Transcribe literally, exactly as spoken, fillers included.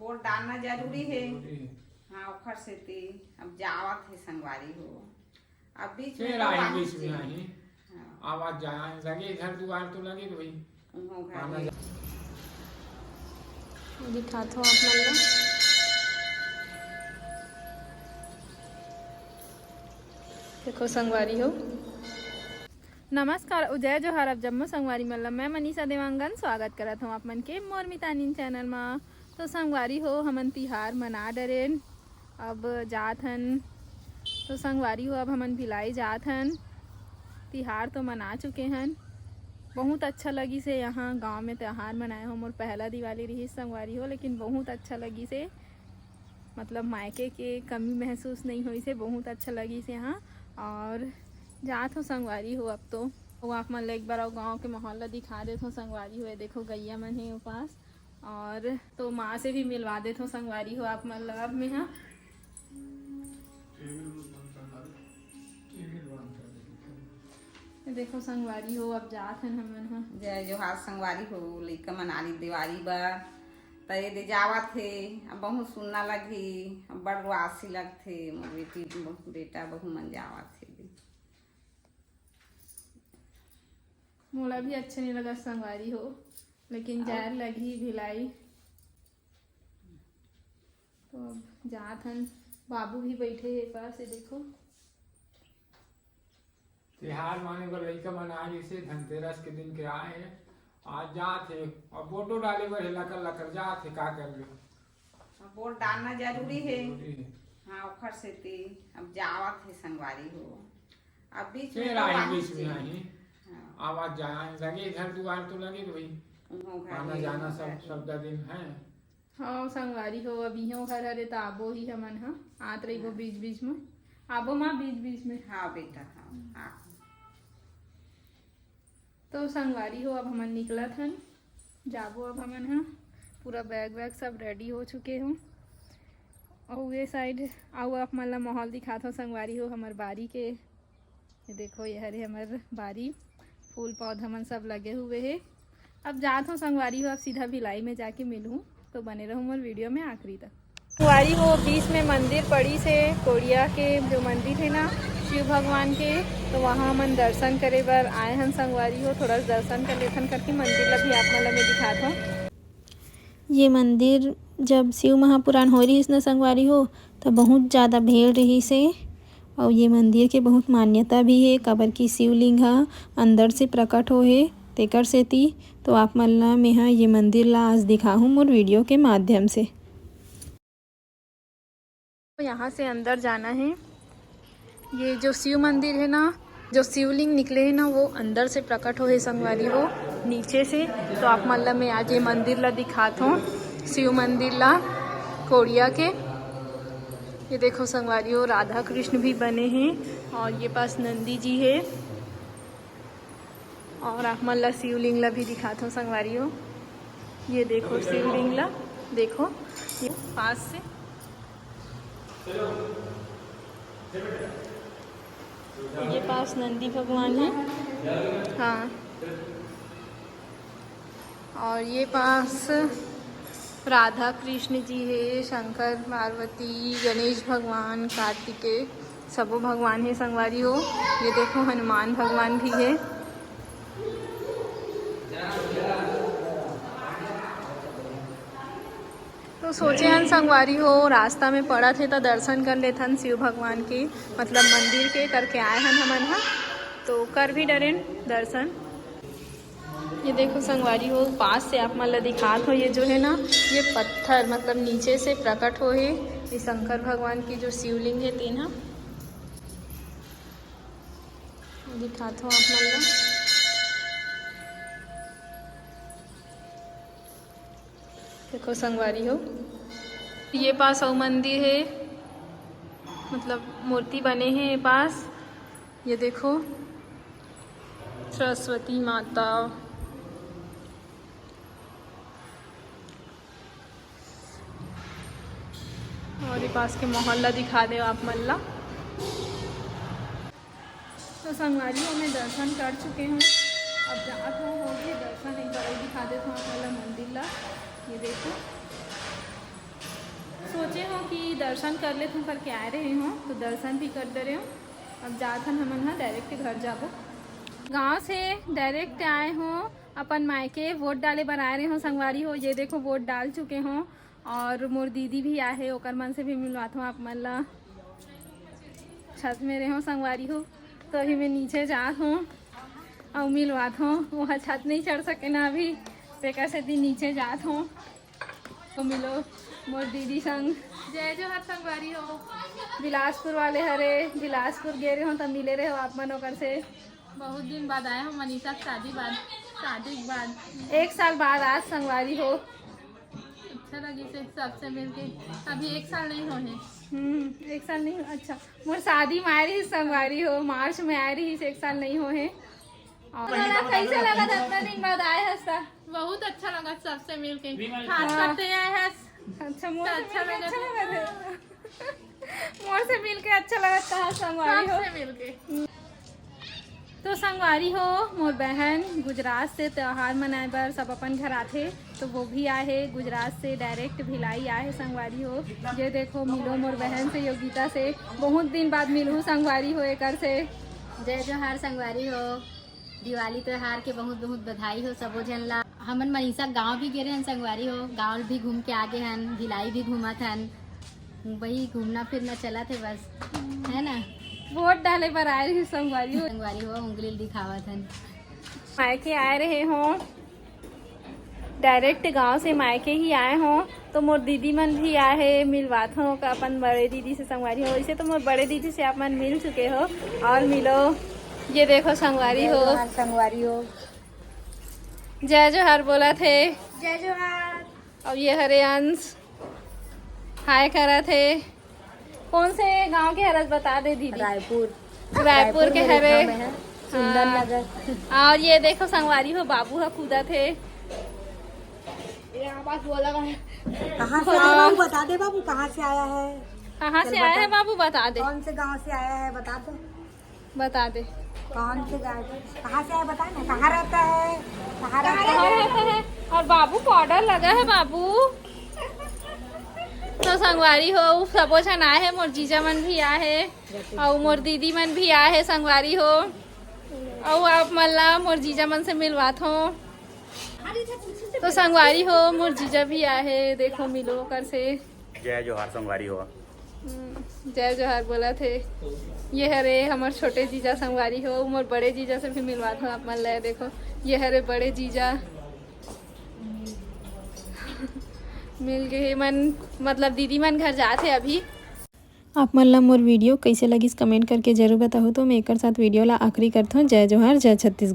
Vote डालना जरूरी है। जरूरी है। हाँ, ओखर सेती अब जावत हे संगवारी हो। अब बीच में फेर तो आही, आही बीच में जी। आही। हाँ। आवाज जाए लगे, घर दुआर तो लगे तो भाई। उहों घर आना में। जा- दिखात हो आप मन ला। देखो संगवारी हो। नमस्कार अउ जय जोहार, आप जम्मो संगवारी मन ला मैं मनीषा देवांगन स्वागत करत हूँ आप मन के मोर मितानिन चैनल मा। तो संगवारी हो, हमन तिहार मना डरेन, अब जात हन। तो संगवारी हो, अब हमन भिलाई जात हन। तिहार तो मना चुके हन, बहुत अच्छा लगिस हे यहाँ गांव में तिहार मनाए हो। मोर पहला दिवाली रहिस संगवारी हो, लेकिन बहुत अच्छा लगिस हे, मतलब मायके के कमी महसूस नहीं होइस हे, बहुत अच्छा लगिस हे यहाँ। और जात हो संगवारी हो, अब तो वो आप मन ला एक बार अउ गांव के माहौल ला दिखा देत हो संगवारी हो। ये देखो गैया मन हे उपास, और तो माँ से भी मिलवा देत हो संगवारी हो आप मन ला। अब मैं हाँ, ये देखो संगवारी हो, अब जात हन हमन ह। जय जोहार संगवारी हो, लइका मन आली देवारी बर, त ये दे जावत हे। अब बहुत सुन्ना लगही, अब बड़ रुआसी लगथे, मोर बेटी, बेटा बहू मन जावत हे। मोला भी अच्छा नहीं लगा संगवारी हो, लेकिन जाए लगही भिलाई। तो अब जात हन, बाबू भी बैठे हे पास, ये देखो। तिहार माने बर लइका मन आ जइसे धनतेरस के दिन के आए हे, आज जात हे। अब वोटो डाले बर हे, लकर लकर जात हे, का करबे। अब वोट डालना जरूरी हे। जरूरी हे। हाँ, ओखर सेती अब जावत हे संगवारी हो। अब बीच में फेर तो आही, आही बीच में जी। आही। हाँ। आवाज जाए लगे, घर दुआर तो लगे तो भाई। उहों घर आना में जाना उहों सब, घर में। सब दिन है। हाँ संगवारी हो, अब इहों घर हरे त आबो ही हमन ह, आत रहिबो हाँ। बीच बीच में। आबो माँ बीच बीच में। हाँ बेटा, हाँ, हाँ। तो संगवारी हो, अब हमन निकलत हन, जाबो अब हमन ह। पूरा बैग वैग सब रेडी हो चुके हो। अउ ये साइड अउ आप मन ला माहौल दिखात हो संगवारी हो, हमर बारी के। ये देखो, ये हरे हमर बारी, फूल पौधा मन सब लगे हुए हे। अब जात हो संगवारी हो, अब सीधा भिलाई में जाके मिलहूँ, तो बने रहो मोर वीडियो में आखिरी तक। संगवारी हो, बीच में मंदिर पड़िस हे, कोड़िया के जो मंदिर हे ना शिव भगवान के, तो वहाँ हमन दर्शन करे बर आए हन संगवारी हो। थोड़ा सा दर्शन कर लेथन करके मंदिर ला भी आप मन ला मैं दिखात हूँ। ये मंदिर जब शिव महापुराण होए रहिस न संगवारी हो, त बहुत ज़्यादा भीड़ रहिस हे। अउ ये मंदिर के बहुत मान्यता भी हे, काबर कि शिवलिंग ह अंदर से प्रकट होए हे, तेकर सेती। तो आप मन ला मेहा ये मंदिर ला आज दिखाहूँ मोर वीडियो के माध्यम से। यहाँ से अंदर जाना है। ये जो शिव मंदिर है ना, जो शिवलिंग निकले है ना, वो अंदर से प्रकट होए हे संगवारी हो, नीचे से। तो आप मन ला मैं आज ये मंदिर ला दिखात हूँ, शिव मंदिर ला कोड़िया के। ये देखो संगवारी हो, राधा कृष्ण भी बने हैं और ये पास नंदी जी है। और आप मन ला शिवलिंग ला भी दिखात हूँ संगवारी हो। ये देखो शिवलिंग ला, देखो ये पास से, ये पास नंदी भगवान है। हाँ, और ये पास राधा कृष्ण जी है, शंकर पार्वती, गणेश भगवान, कार्तिकेय, सबो भगवान है संगवारी हो। ये देखो हनुमान भगवान भी है। तो सोचे हन संगवारी हो, रास्ता में पड़त हे त दर्शन कर लेथन शिव भगवान के, मतलब मंदिर के करके आए हन हमन ह, तो कर भी डरेन दर्शन। ये देखो संगवारी हो, पास से आप मन ला दिखात हो, ये जो है ना, ये पत्थर मतलब नीचे से प्रकट हो है, ये शंकर भगवान की जो शिवलिंग है तेन ह। दिखात हो आप मन ला। देखो संगवारी हो, ये पास अउ मंदिर है, मतलब मूर्ति बने हैं ये पास। ये देखो सरस्वती माता। और ये पास के माहौल ला दिखा दे आप मन ला। तो संगवारी हो, मैं दर्शन कर चुके हूँ। अब जात हो, होगे दर्शन, एक बार अउ दिखा देत हूँ आप मन ला मंदिर ला। ये देखो, दर्शन कर लेथों करके आए रहे हों, तो दर्शन भी कर दे रहे हों। अब जात हन हमन ह direct घर जाबो। गांव से direct आए हों अपन मायके, वोट डाले बर आए रहे हों संगवारी हो। ये देखो, वोट डाल चुके हों। और मोर दीदी भी आहे, ओकर मन से भी मिलवाथों आप मन ला। छत में रहे हों संगवारी हो, तो अभी मैं नीचे जात हों अउ मिलवाथों। वो छत नहीं चढ़ सके ना अभी, तेकर सेती नीचे जात हों। तो मिलो मोर दीदी संग। जय जोहार संगवारी हो। बिलासपुर वाले हरे, बिलासपुर गे रहे हों, तब मिले रहे हो आप मन ओकर से। बहुत दिन बाद आए हों मनीषा के शादी बाद, शादी के बाद। एक साल बाद आज संगवारी हो। अच्छा लगिस सबसे मिलके। अभी एक साल नहीं होहे। हम्म, एक साल नहीं, अच्छा, मोर शादी में आए रही संगवारी हो, मार्च में आए रही, एक साल नहीं होहे। और कैसे लगा था इतना दिन बाद आए हस त? बहुत अच्छा लगा सबसे मिलके, खास करते आए हस। अच्छा, मोर से अच्छा मिलके लगा। अच्छा लगा था। मोर से मिलके अच्छा लगत हे संगवारी हो। सबसे मिलके। तो संगवारी हो, मोर बहन गुजरात से त्योहार मनाए बर सब अपन घर आथे, तो वो भी आए हे गुजरात से, direct भिलाई आए हे संगवारी हो। ये देखो, मिलो मोर बहन से, योगिता से, बहुत दिन बाद मिलहूँ संगवारी हो एकर से। जय जोहार संगवारी हो, दिवाली त्योहार के बहुत बहुत बधाई हो सबो झन ला। हमन मनीषा गांव भी गे रहे हन संगवारी हो, गांव भी घूम के आ गे हन, भिलाई भी घूमत हन, वही घूमना फिरना चलत हे बस, है ना? वोट डाले बर आए रहे संगवारी हो। संगवारी हो, उंगली दिखावत हन। मायके आए रहे हों, direct गांव से मायके ही आए हों, तो मोर दीदी मन भी आए हे, मिलवाथों का अपन बड़े दीदी से संगवारी हो। वैसे तो मोर बड़े दीदी से आप मन मिल चुके हो, और मिलो, ये देखो संगवारी हो। जय जोहार संगवारी हो। जय जोहार बोलत हे। जय जोहार। अब ये हरे अंश, हाय करत हे। कौन से गांव के हरस बता दे दीदी। रायपुर। रायपुर के हरे। सुंदर नगर। और ये देखो संगवारी हो, बाबू ह कूदत हे। ये आवाज बोला है। कहाँ से आया बाबू, बता दे बाबू, कहाँ से आया है? कहाँ से आया है बाबू, बता दे। कौन से गांव से आया है, बता दो। बता दे। कौन से गांव? कहाँ से आया, बता ना, कहाँ रहता है? कहाँ रहता है? और बाबू पाउडर लगा है बाबू। तो संगवारी हो, उ सबो झन आए हे, मोर जीजा मन भी आए हे, अउ मोर दीदी मन भी आए हे संगवारी हो। अउ आप मन ला मोर जीजा मन से मिलवाथों। तो संगवारी हो, मोर जीजा भी आए हे, देखो मिलो ओकर से। जय जोहार संगवारी हो। हम्म, जय जोहार बोलत हे। ये हरे हमर छोटे जीजा संगवारी हो, मोर बड़े जीजा से भी मिलवाथों आप मन ला। देखो, ये हरे बड़े जीजा। मिल गे हे मन, मतलब दीदी मन घर जात हे अभी। आप मन ला मोर video कैसे लगिस, comment करके जरूर बताहू। तो मैं एकर साथ video ला आखिरी करथों। जय जोहार, जय छत्तीसगढ़।